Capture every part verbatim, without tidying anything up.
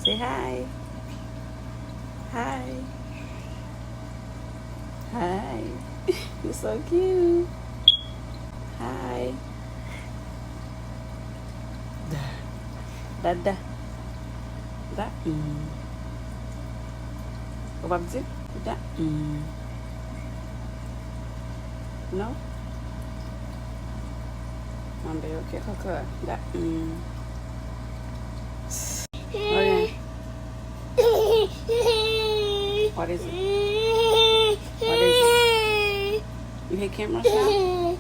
Say hi. Hi. Hi. You're so cute. Hi. Dada. Dada. Mm. Ou p ap di? Dada. Mm. No? Mande, ok, kòkò. Dada. Mm. Oh, yeah. What is it? What is it? You hear camera sound?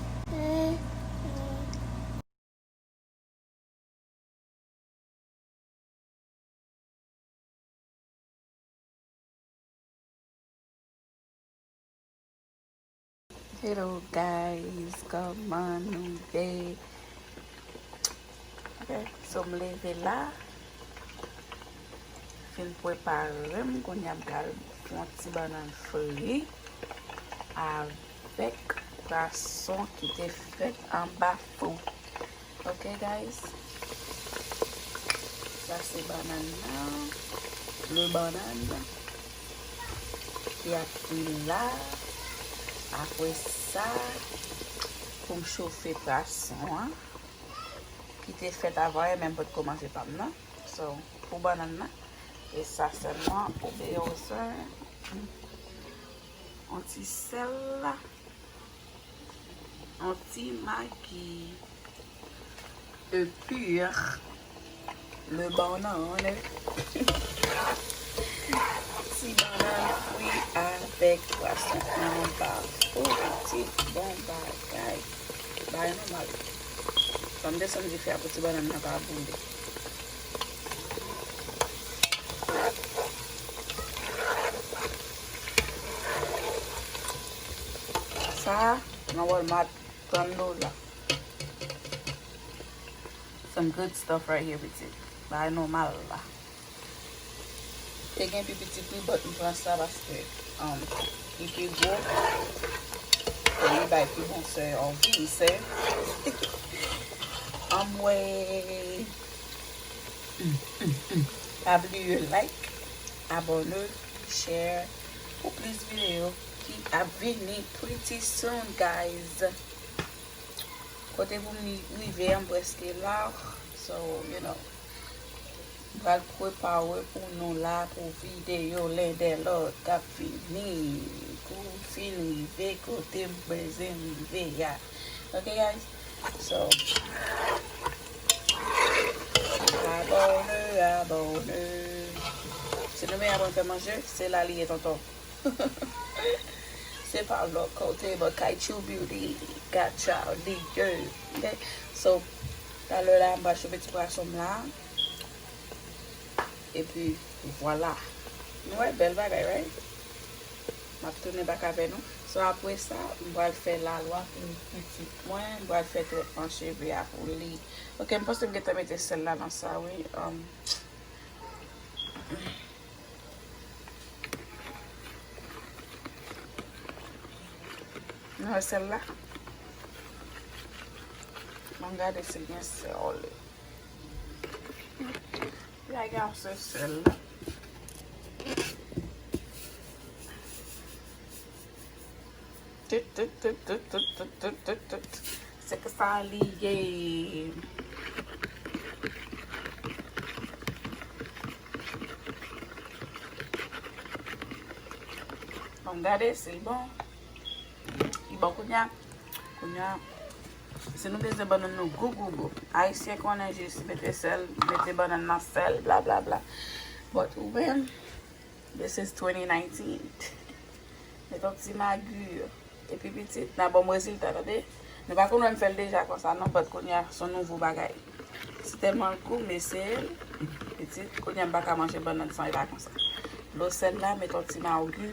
Hello guys, kòman nou ye? Ok, so m leve la, fin prepare m, kounye a m pral fè yon ti bannann fri avèk pwason ki te fèt anba fou. Ok guys, sa se bannann nan, le bannann ki ap fri la. Apre sa, pou m chofe pwason an ki te fèt avan, e menm potko manje pa m nan. So, pou bannann nan, e sa sèlman ou bezwen, yon ti sèl la. Yon ti magi. E pi, le bannann. Ti bannann fri avèk pwason anba. Oh, ti bon bagay. Bagay nòmal. Fò m desann dife a pou ti bannann nan pa boule. Sa, nan Walmart, trant dola. Some good stuff right here, pitit. Bagay nòmal la. Te gen pi piti tou, but m pran sa paske, um, li pi gwo. E li bay pi bon sè anvi, sè. Anmwey. Mm, mm, mm. Pa bliye like, abòne, share pou plis videyo ki ap vini pretty soon, guys. Kote pou m rive an, m prèske la. So, you know, m pral prepare pou nou la pou videyo len dè lòt k ap vini. Pou m fin rive kote m bezwen rive a. Ok, guys? So, abòne, abòne. Si nou vle aprann fè manje, se la li ye, tonton. Se pa lòt kote, but Kaichou Beauty, Gacha, Liye. Ok? So, talè la, m va chofe ti pwason m la. Epi, vwala. Nou wè, bèl bagay, right? M ap tounen bak avè nou. So, apre sa, m pral fè lalwa pou pitit mwen. M pral fè trètman cheve a pou li. Ok, m panse m gentan mete sèl la nan sa, wi. Um, Nou wè sèl la. Ann gade si l gen sèl. Li a gen yon sèl sèl la. Tout, tout, tout. Se konsa li ye. Bon, gade, se bon. Li bon kounye a. Kounye a, si nou bezwen bannann nou gou, gou, gou. Ayisyen konnen jis mete sèl, mete bannann nan sèl, bla, bla, bla. But ou menm, this is twenty nineteen. Met yon ti magi. Epi pitit, n a ban m rezilta, tande. Nou pa konn wè m fè l deja konsa, non, but kounye a, se yon nouvo bagay. Se tèlman l gou, m eseye l. Pitit, kounye a m pa ka manje bannann san e pa konsa. Dlo sèl la, met yon ti magi.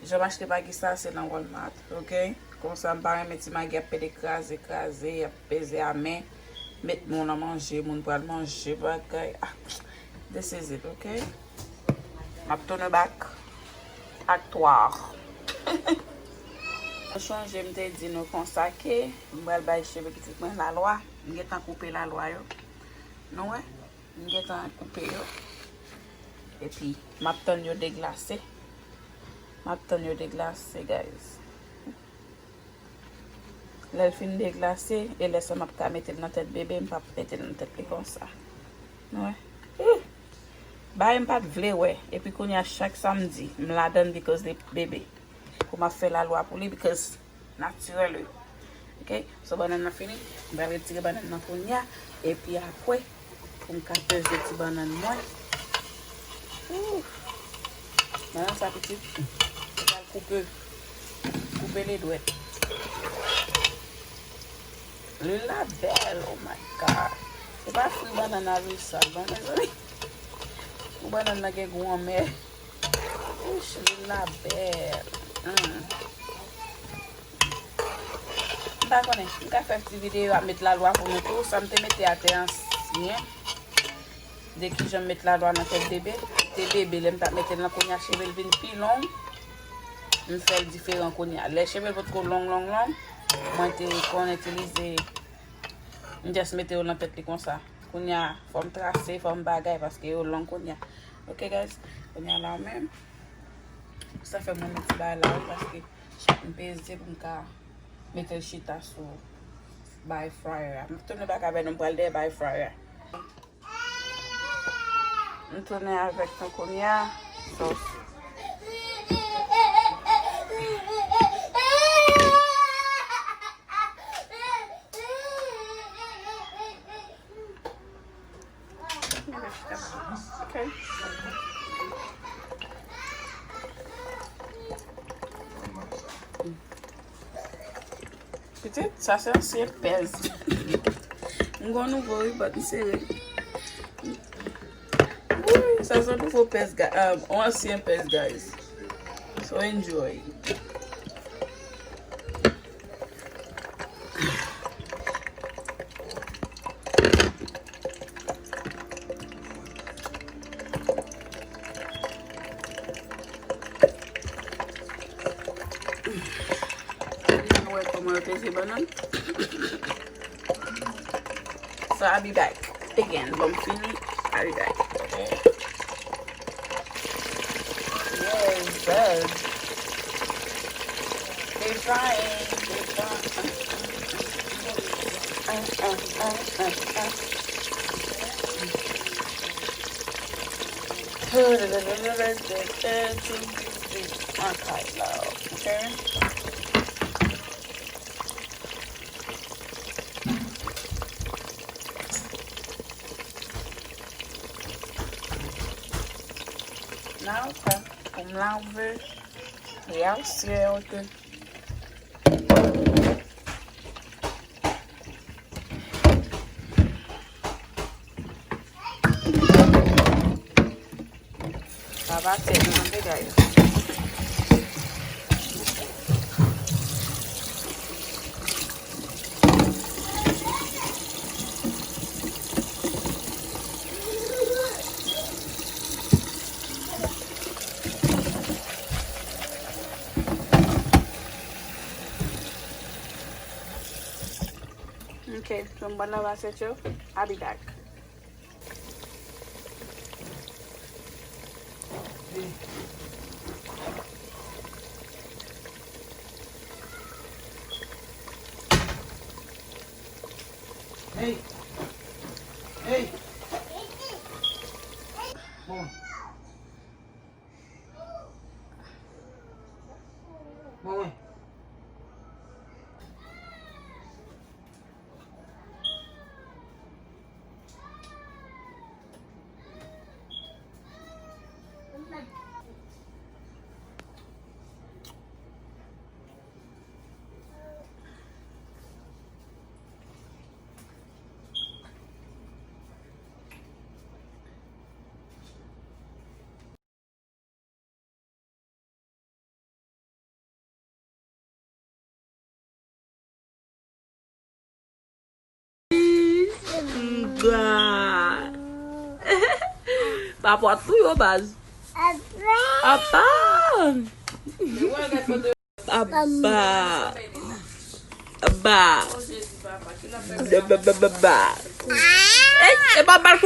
Jan m achte magi sa, se nan Walmart, ok? Konsa, m pa renmen ti magi ap pede kraze, kraze, ap peze a men. Met moun nan manje, moun pral manje bagay. Ah, this is it, ok? M ap tounen bak ak twa. Nou chonje m te di nou konsa ke m pral bay cheve pitit mwen lalwa. M gentan koupe lalwa yo. Nou wè? M gentan koupe yo. Epi, m ap tann yo deglase. M ap tann yo deglase, guys. Lè l fin deglase, e lè sa m ap ka mete l nan tèt bebe, m p ap mete l nan tèt li konsa. Nou wè? Ih! Bagay m pa t vle wè. Epi kounye a, chak samdi, m ladann because de bebe. Pou m ap fè lalwa pou li, because natirèl, wi. Ok? So, bannann nan fini. M pral retire bannann nan kounye a. Epi apre, pou m ka peze ti bannann mwen. Ooh. Bannann sa pitit. Ou pral koupe. Koupe ledwèt. Lwil la bèl. Oh my God. Se pa fri bannann nan vle sal, non, mezanmi. Pou bannann nan gen gou anmè. Ish, lwil la bèl. Mm. M pa konnen. M ka fè ti videyo ap met lalwa pou nou tou. Sa m te mete atè ansyen. De kijan m met lalwa nan tèt bebe. Te bebe, lè m t ap mete l nan kounye a, cheve l vin pi long. M fè l diferan kounye a. Lè cheve l potko long, long, long, mwen te konn itilize, m just mete yo nan tèt li konsa. Kounye a, fò m trase, fò m bagay, paske yo long kounye a. Ok, guys? Kounye a la menm. Sa fè mwen met ti bagay la, wi, paske m peze pou m ka mete l chita sou bay fryer a. M tounen baka bè non, m pral dèyè bay fryer a. M tounen avèk nou kounye a. So, ok. Pitit, sa se ansyen pèz. M gon nouvo wi, but m sere. Wi, sa se nouvo pèz, ga- um, ansyen pèz, guys. So enjoy. Nou wè kòman yo peze bannann. So, I'll be back again. Bon, m fini. I'll be back. Yes, yes. They frying. They frying. Uh, uh, uh, uh, uh. Too busy. Okay, love. Okay. Now, okay. Pou m lave, real sète. Sa va tèt mwen, tande, guys. Ok, so m pral lave asyèt yo. I'll be back. Hey! Hey! Bon. Bon, wi. Ba. Papwa tou yo baz. Apa. Apa. Ba. Ba. Ba, ba, ba, ba. E, e ba bal.